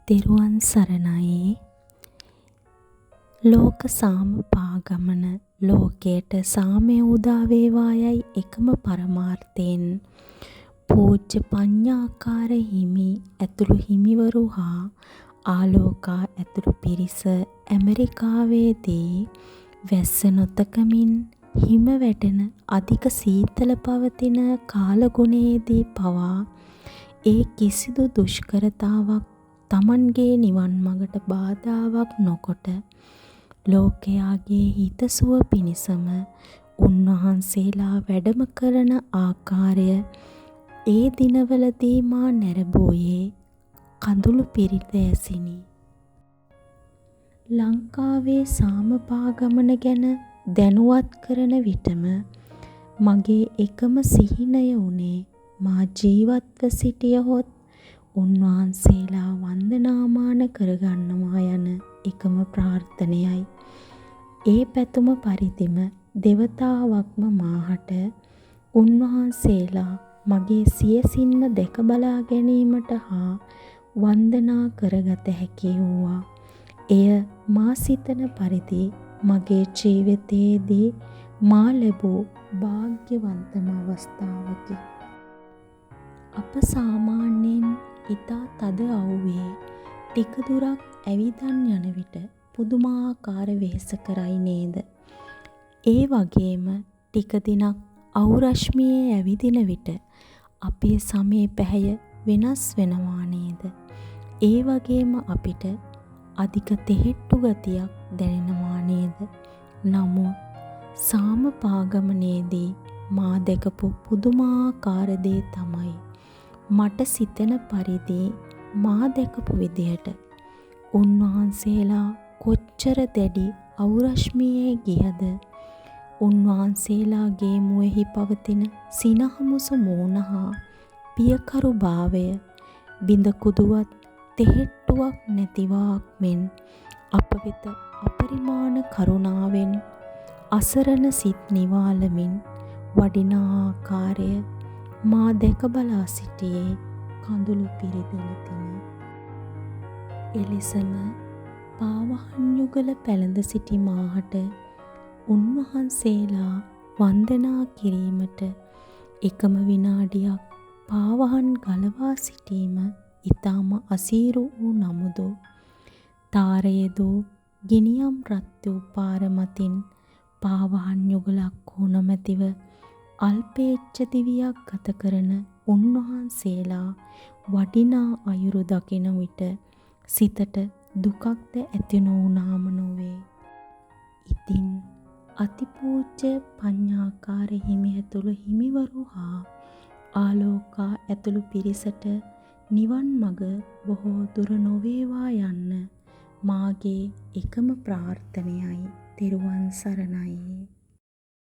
තෙරුවන් සරණයි. ලෝක සාම පාගමන ලෝකයට සාමය උදා වේවා යයි එකම පරමාර්ථයෙන් පූජ්‍ය පඤ්ඤාකාර හිමි ඇතුළු හිමිවරු හා ආලෝකා ඇතුළු පිරිස ඇමරිකාවේදී වැස්ස නොතකමින් හිම වැටෙන අධික සීතල පවතින කාලගුණයේදී පවා ඒ කිසිදු දුෂ්කරතාවක් තමන්ගේ නිවන් මඟට බාධාවක් නොකොට ලෝකයාගේ හිතසුව පිණිසම උන්වහන්සේලා වැඩම කරන ආකාරය ඒ දිනවලදී මා නැරඹුයේ කඳුළු පිරි දැසිනි. ලංකාවේ සාම පාගමන ගැන දැනුවත් කරන විටම මගේ එකම සිහිනය වුණේ මා ජීවත්ව සිටියහොත් උන්වහන්සේලා වන්දනාමාන කරගන්නවා යන එකම ප්‍රාර්ථනයයි. ඒ පැතුම පරිදිම දෙවතාවක්ම මාහට උන්වහන්සේලා මගේ සියැසින්ම දැක බලා ගැනීමට හා වන්දනා කරගත හැකි වූවා. එය මා සිතන පරිදි මගේ ජීවිතයේදී මා ලැබූ භාග්‍යවන්තම අවස්ථාවකි. අප සාමාන්‍යයෙන් ඉතා තද අව්වේ ටික දුරක් ඇවිදන් යන විට පුදුමාකාර වෙහෙස කරයි නේද? ඒ වගේම ටික දිනක් අව් රශ්මියේ ඇවිදින විට අපේ සමේ පැහැය වෙනස් වෙනවා නේද? ඒ වගේම අපිට අධික තෙහෙට්ටු ගතියක් දැනෙනවා නේද? නමුත් සාම පාගමනේදී මා දැකපු පුදුමාකාර දේ තමයි මට සිතෙන පරිදි මා දැකපු විදිහට උන්වහන්සේලා කොච්චර දැඩි අව් රශ්මියේ ගියද උන්වහන්සේලාගේ මුවෙහි පවතින සිනහමුසු මූණ හා පියකරු භාවය බිඳ කුදුවත් තෙහෙට්ටුවක් නැතිවාක් මෙන් අප වෙත අපරිමාණ කරුණාවෙන් අසරණ සිත් නිවාලමින් වඩින ආකාරය මා දැක බලා සිටියේ කඳුළු පිරි දෙනෙතිනි. එලෙසම පාවහන් යුගල පැළඳ සිටි මාහට උන්වහන්සේලා වන්දනා කිරීමට එකම විනාඩියක් පාවහන් ගලවා සිටීම ඉතාම අසීරු වූ නමුදු තාර යෙදූ ගිනියම් රත් වූ පාර මතින් පාවහන් යුගලක් හෝ නොමැතිව අල්පේච්ඡ දිවියක් ගත කරන උන්වහන්සේලා වඩිනා අයුරු දකින විට සිතට දුකක්ද ඇති නොවුනාම නොවේ. ඉතින් අතිපූජ්‍ය පඤ්ඤාකාර හිමි ඇතුළු හිමිවරු හා ආලෝකා ඇතුළු පිරිසට නිවන් මඟ බොහෝ දුර නොවේවා යන්න මාගේ එකම ප්‍රාර්ථනයයි. තෙරුවන් සරණයි.